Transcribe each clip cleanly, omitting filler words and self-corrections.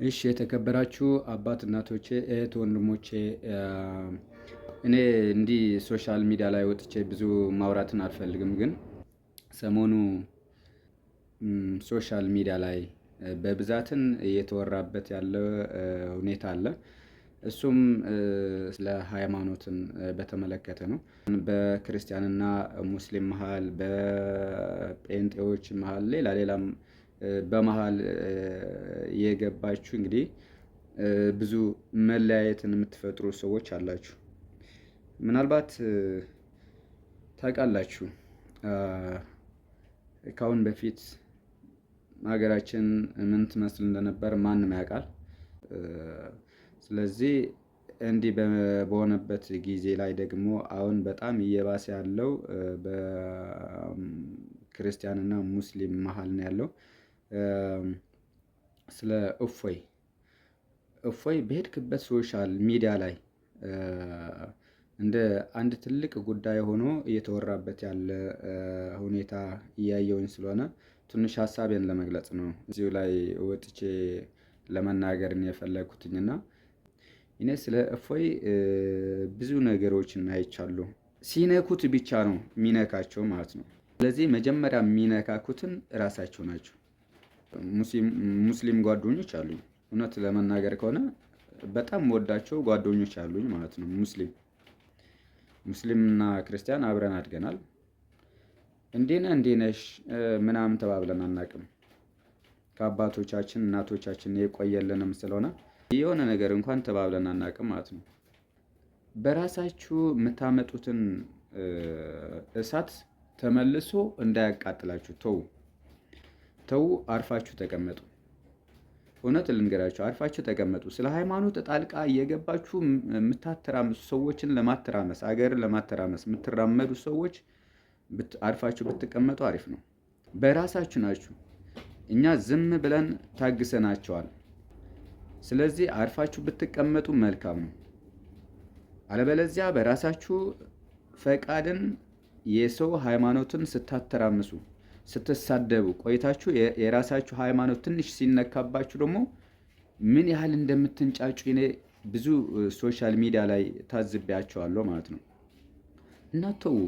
እሺ የተከበራችሁ አባት እናቶቼ፣ እህት ወንድሞቼ፣ እኔ እንዲህ social media ላይ ወጥቼ ብዙ ማውራትን አልፈልግም፣ ግን ሰሞኑ social media ላይ በብዛትን እየተወራበት ያለ ሁኔታ አለ። እሱም ስለ ሃይማኖትን በተመለከተ ነው። በክርስቲያንና ሙስሊም መሃል፣ በጴንጤዎች መሃል፣ ሌላ ሌላም በመሃል የገባችሁ እንግዲህ ብዙ መለያየትን የምትፈጥሩ ሰዎች አላችሁ። ምናልባት ታውቃላችሁ፣ ከአሁን በፊት ሀገራችን ምን ትመስል እንደነበር ማንም ያውቃል። ስለዚህ እንዲህ በሆነበት ጊዜ ላይ ደግሞ አሁን በጣም እየባሰ ያለው በክርስቲያንና ሙስሊም መሀል ነው ያለው። ስለ እፎይ እፎይ በሄድክበት social media ላይ እንደ አንድ ትልቅ ጉዳይ ሆኖ እየተወራበት ያለ ሁኔታ እያየውኝ ስለሆነ ትንሽ ሀሳቤን ለመግለጽ ነው እዚሁ ላይ ወጥቼ ለመናገር የፈለግኩትኝና እኔ ስለ እፎይ ብዙ ነገሮችን አይቻለሁ። ሲነኩት ብቻ ነው የሚነካቸው ማለት ነው። ስለዚህ መጀመሪያ የሚነካኩትን እራሳቸው ናቸው። ሙስሊም ጓደኞች አሉኝ። እውነት ለመናገር ከሆነ በጣም ወዳቸው ጓደኞች አሉኝ ማለት ነው። ሙስሊምና ክርስቲያን አብረን አድገናል። እንዴነ እንዴነሽ ምናምን ተባብለን አናውቅም። ከአባቶቻችን እናቶቻችን የቆየልንም ስለሆነ የሆነ ነገር እንኳን ተባብለን አናውቅም ማለት ነው። በራሳችሁ የምታመጡትን እሳት ተመልሶ እንዳያቃጥላችሁ ተው ተው፣ አርፋችሁ ተቀመጡ። እውነት ልንገራችሁ፣ አርፋችሁ ተቀመጡ። ስለ ሃይማኖት ጣልቃ እየገባችሁ የምታተራምሱ ሰዎችን ለማተራመስ፣ አገርን ለማተራመስ የምትራመዱ ሰዎች አርፋችሁ ብትቀመጡ አሪፍ ነው። በራሳችሁ ናችሁ። እኛ ዝም ብለን ታግሰናቸዋል። ስለዚህ አርፋችሁ ብትቀመጡ መልካም ነው። አለበለዚያ በራሳችሁ ፈቃድን የሰው ሃይማኖትን ስታተራምሱ ስትሳደቡ ቆይታችሁ የራሳችሁ ሃይማኖት ትንሽ ሲነካባችሁ ደግሞ ምን ያህል እንደምትንጫጩ እኔ ብዙ social media ላይ ታዝቢያቸዋለሁ ማለት ነው። እና ተዉ።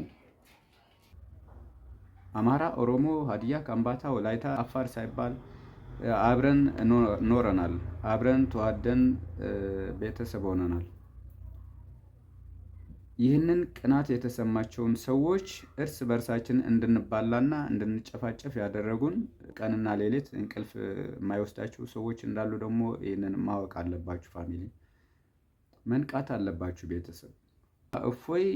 አማራ፣ ኦሮሞ፣ ሀዲያ፣ ከምባታ፣ ወላይታ፣ አፋር ሳይባል አብረን ኖረናል። አብረን ተዋደን ቤተሰብ ሆነናል። ይህንን ቅናት የተሰማቸውን ሰዎች እርስ በእርሳችን እንድንባላና እንድንጨፋጨፍ ያደረጉን ቀንና ሌሊት እንቅልፍ የማይወስዳቸው ሰዎች እንዳሉ ደግሞ ይህንን ማወቅ አለባችሁ። Family መንቃት አለባችሁ። ቤተሰብ እፎይ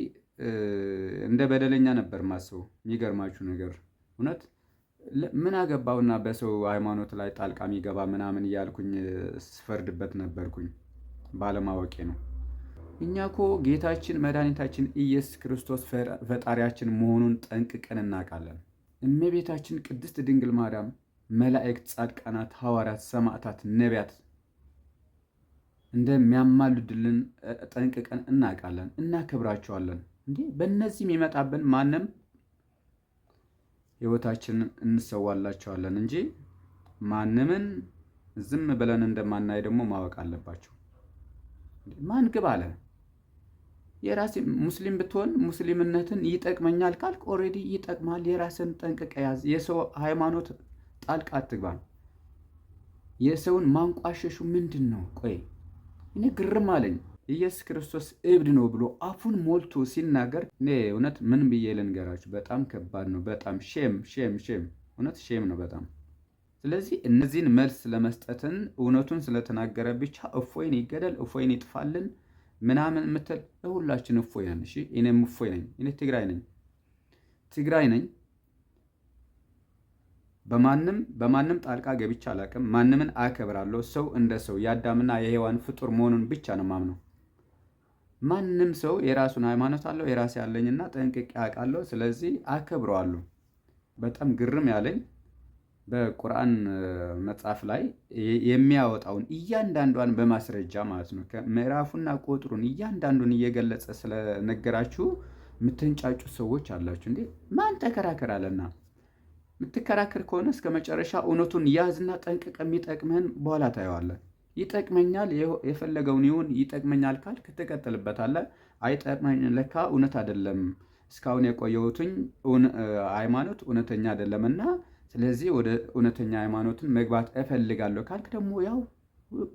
እንደ በደለኛ ነበር ማስበው። የሚገርማችሁ ነገር እውነት ምን አገባውና በሰው ሃይማኖት ላይ ጣልቃ የሚገባ ምናምን እያልኩኝ ስፈርድበት ነበርኩኝ። ባለማወቄ ነው። እኛ እኮ ጌታችን መድኃኒታችን ኢየሱስ ክርስቶስ ፈጣሪያችን መሆኑን ጠንቅቀን እናውቃለን። እመቤታችን ቅድስት ድንግል ማርያም፣ መላእክት፣ ጻድቃናት፣ ሐዋርያት፣ ሰማዕታት፣ ነቢያት እንደሚያማልድልን ጠንቅቀን እናውቃለን፣ እናከብራቸዋለን። እንዲህ በእነዚህ የሚመጣብን ማንም ሕይወታችንን እንሰዋላቸዋለን እንጂ ማንምን ዝም ብለን እንደማናይ ደግሞ ማወቅ አለባቸው። ማን ግብ አለ? የራሴ ሙስሊም ብትሆን ሙስሊምነትን ይጠቅመኛል ካልክ already ይጠቅማል። የራስን ጠንቅቀህ ያዝ። የሰው ሃይማኖት ጣልቃ አትግባ። የሰውን ማንቋሸሹ ምንድን ነው? ቆይ እኔ ግርም አለኝ። ኢየሱስ ክርስቶስ እብድ ነው ብሎ አፉን ሞልቶ ሲናገር እኔ እውነት ምን ብዬ ልንገራችሁ? በጣም ከባድ ነው። በጣም shame shame shame፣ እውነት shame ነው በጣም። ስለዚህ እነዚህን መልስ ለመስጠትን እውነቱን ስለተናገረ ብቻ እፎይን ይገደል እፎይን ይጥፋልን ምናምን የምትል ለሁላችን እፎይ ነን። እሺ እኔም እፎይ ነኝ። እኔ ትግራይ ነኝ፣ ትግራይ ነኝ። በማንም በማንም ጣልቃ ገብቼ አላውቅም። ማንምን አከብራለሁ። ሰው እንደ ሰው የአዳምና የሔዋን ፍጡር መሆኑን ብቻ ነው ማምነው። ማንም ሰው የራሱን ሃይማኖት አለው፣ የራሴ ያለኝና ጠንቅቄ አውቃለሁ። ስለዚህ አከብረዋለሁ። በጣም ግርም ያለኝ በቁርአን መጽሐፍ ላይ የሚያወጣውን እያንዳንዷን በማስረጃ ማለት ነው ምዕራፉና ቁጥሩን እያንዳንዱን እየገለጸ ስለነገራችሁ የምትንጫጩ ሰዎች አላችሁ እንዴ? ማን ተከራከር አለና? የምትከራከር ከሆነ እስከ መጨረሻ እውነቱን ያዝና ጠንቅቀ የሚጠቅምህን በኋላ ታየዋለህ። ይጠቅመኛል፣ የፈለገውን ይሁን ይጠቅመኛል ካልክ ትቀጥልበታለህ። አይጠቅመኝ ለካ እውነት አይደለም እስካሁን የቆየሁትኝ ሃይማኖት እውነተኛ አይደለምና ስለዚህ ወደ እውነተኛ ሃይማኖትን መግባት እፈልጋለሁ ካልክ ደግሞ ያው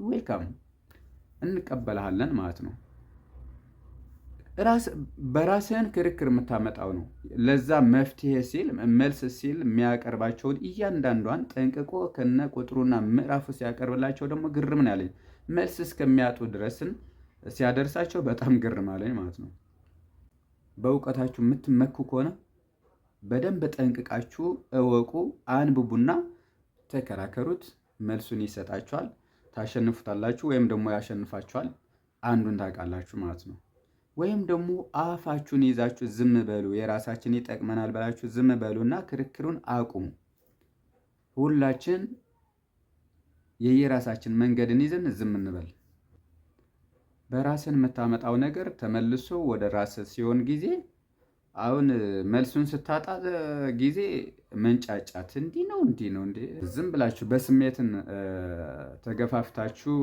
welcome እንቀበልሃለን ማለት ነው። በራስህን ክርክር የምታመጣው ነው። ለዛ መፍትሄ ሲል መልስ ሲል የሚያቀርባቸውን እያንዳንዷን ጠንቅቆ ከነ ቁጥሩና ምዕራፉ ሲያቀርብላቸው ደግሞ ግርም ነው ያለኝ። መልስ እስከሚያጡ ድረስን ሲያደርሳቸው በጣም ግርም አለኝ ማለት ነው። በእውቀታችሁ የምትመኩ ከሆነ በደንብ ጠንቅቃችሁ እወቁ፣ አንብቡና ተከራከሩት። መልሱን ይሰጣችኋል። ታሸንፉታላችሁ ወይም ደግሞ ያሸንፋችኋል። አንዱን ታውቃላችሁ ማለት ነው። ወይም ደግሞ አፋችሁን ይዛችሁ ዝም በሉ፣ የራሳችን ይጠቅመናል ብላችሁ ዝም በሉና ክርክሩን አቁሙ። ሁላችን የየራሳችን መንገድን ይዘን ዝም እንበል። በራስን የምታመጣው ነገር ተመልሶ ወደ ራስ ሲሆን ጊዜ አሁን መልሱን ስታጣ ጊዜ መንጫጫት እንዲህ ነው እንዲህ ነው እንዲህ ዝም ብላችሁ በስሜትን ተገፋፍታችሁ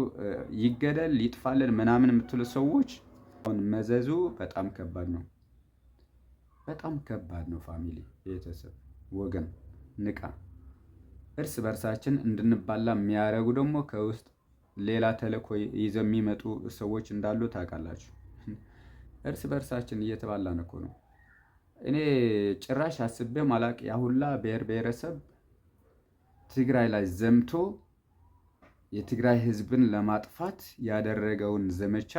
ይገደል ይጥፋልን ምናምን የምትሉ ሰዎች አሁን መዘዙ በጣም ከባድ ነው። በጣም ከባድ ነው። Family፣ ቤተሰብ፣ ወገን ንቃ። እርስ በእርሳችን እንድንባላ የሚያደርጉ ደግሞ ከውስጥ ሌላ ተልእኮ ይዘው የሚመጡ ሰዎች እንዳሉ ታውቃላችሁ። እርስ በእርሳችን እየተባላን እኮ ነው። እኔ ጭራሽ አስቤ ማላቅ ያሁላ ብሔር ብሔረሰብ ትግራይ ላይ ዘምቶ የትግራይ ሕዝብን ለማጥፋት ያደረገውን ዘመቻ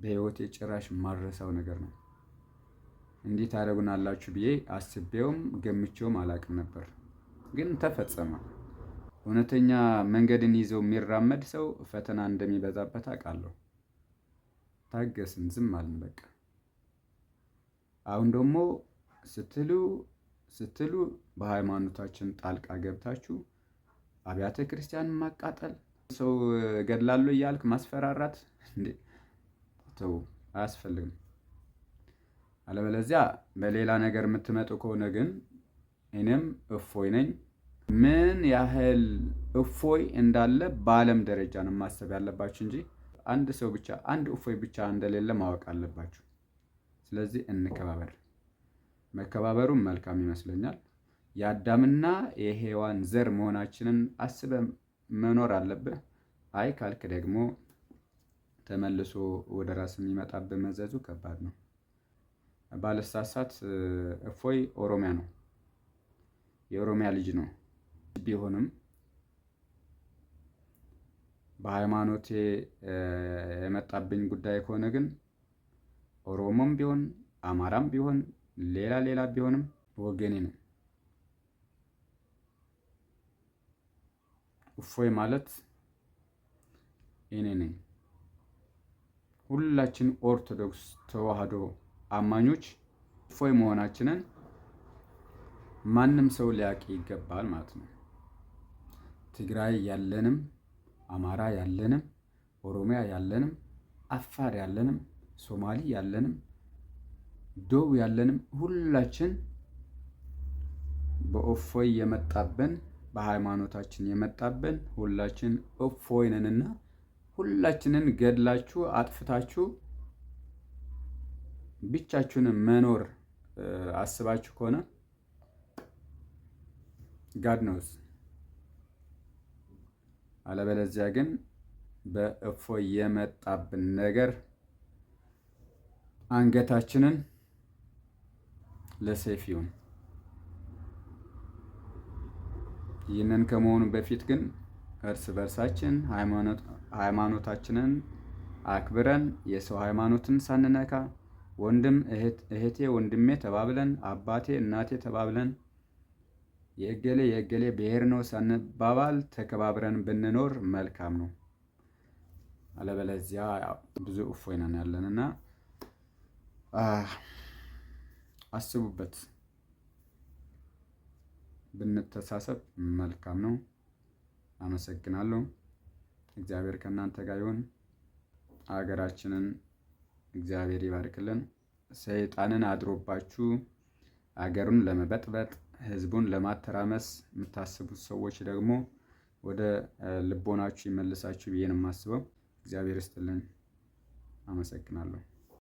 በህይወቴ ጭራሽ ማረሳው ነገር ነው። እንዴት ታደርጉናላችሁ ብዬ አስቤውም ገምቼውም አላቅም ነበር፣ ግን ተፈጸመ። እውነተኛ መንገድን ይዘው የሚራመድ ሰው ፈተና እንደሚበዛበት አውቃለሁ። ታገስን፣ ዝም አልን በቃ። አሁን ደግሞ ስትሉ ስትሉ በሃይማኖታችን ጣልቃ ገብታችሁ አብያተ ክርስቲያን ማቃጠል፣ ሰው እገድላለሁ እያልክ ማስፈራራት እንዴ! ተው፣ አያስፈልግም። አለበለዚያ በሌላ ነገር የምትመጡ ከሆነ ግን እኔም እፎይ ነኝ። ምን ያህል እፎይ እንዳለ በዓለም ደረጃ ነው ማሰብ ያለባችሁ እንጂ አንድ ሰው ብቻ አንድ እፎይ ብቻ እንደሌለ ማወቅ አለባችሁ። ስለዚህ እንከባበር። መከባበሩም መልካም ይመስለኛል። የአዳምና የሔዋን ዘር መሆናችንን አስበን መኖር አለብህ። አይ ካልክ ደግሞ ተመልሶ ወደ ራስ የሚመጣብህ መዘዙ ከባድ ነው። ባለሳሳት እፎይ ኦሮሚያ ነው፣ የኦሮሚያ ልጅ ነው። ቢሆንም በሃይማኖቴ የመጣብኝ ጉዳይ ከሆነ ግን ኦሮሞም ቢሆን አማራም ቢሆን ሌላ ሌላ ቢሆንም ወገኔ ነው። እፎይ ማለት እኔ ነኝ። ሁላችን ኦርቶዶክስ ተዋህዶ አማኞች እፎይ መሆናችንን ማንም ሰው ሊያውቅ ይገባል ማለት ነው። ትግራይ ያለንም፣ አማራ ያለንም፣ ኦሮሚያ ያለንም፣ አፋር ያለንም፣ ሶማሊ ያለንም፣ ደቡብ ያለንም ሁላችን በእፎይ የመጣብን በሃይማኖታችን የመጣብን ሁላችን እፎይ ነንና ሁላችንን ገድላችሁ አጥፍታችሁ ብቻችሁን መኖር አስባችሁ ከሆነ God knows። አለበለዚያ ግን በእፎይ የመጣብን ነገር አንገታችንን ለሰይፍ ይሁን። ይህንን ከመሆኑ በፊት ግን እርስ በእርሳችን ሃይማኖታችንን አክብረን የሰው ሃይማኖትን ሳንነካ ወንድም እህቴ ወንድሜ ተባብለን አባቴ እናቴ ተባብለን የእገሌ የእገሌ ብሔር ነው ሳንባባል ተከባብረን ብንኖር መልካም ነው። አለበለዚያ ብዙ እፎይ ነን ያለንና አስቡበት። ብንተሳሰብ መልካም ነው። አመሰግናለሁ። እግዚአብሔር ከእናንተ ጋር ይሁን። አገራችንን እግዚአብሔር ይባርክልን። ሰይጣንን አድሮባችሁ አገሩን ለመበጥበጥ ህዝቡን ለማተራመስ የምታስቡት ሰዎች ደግሞ ወደ ልቦናችሁ ይመልሳችሁ ብዬ ነው የማስበው። እግዚአብሔር ይስጥልን። አመሰግናለሁ።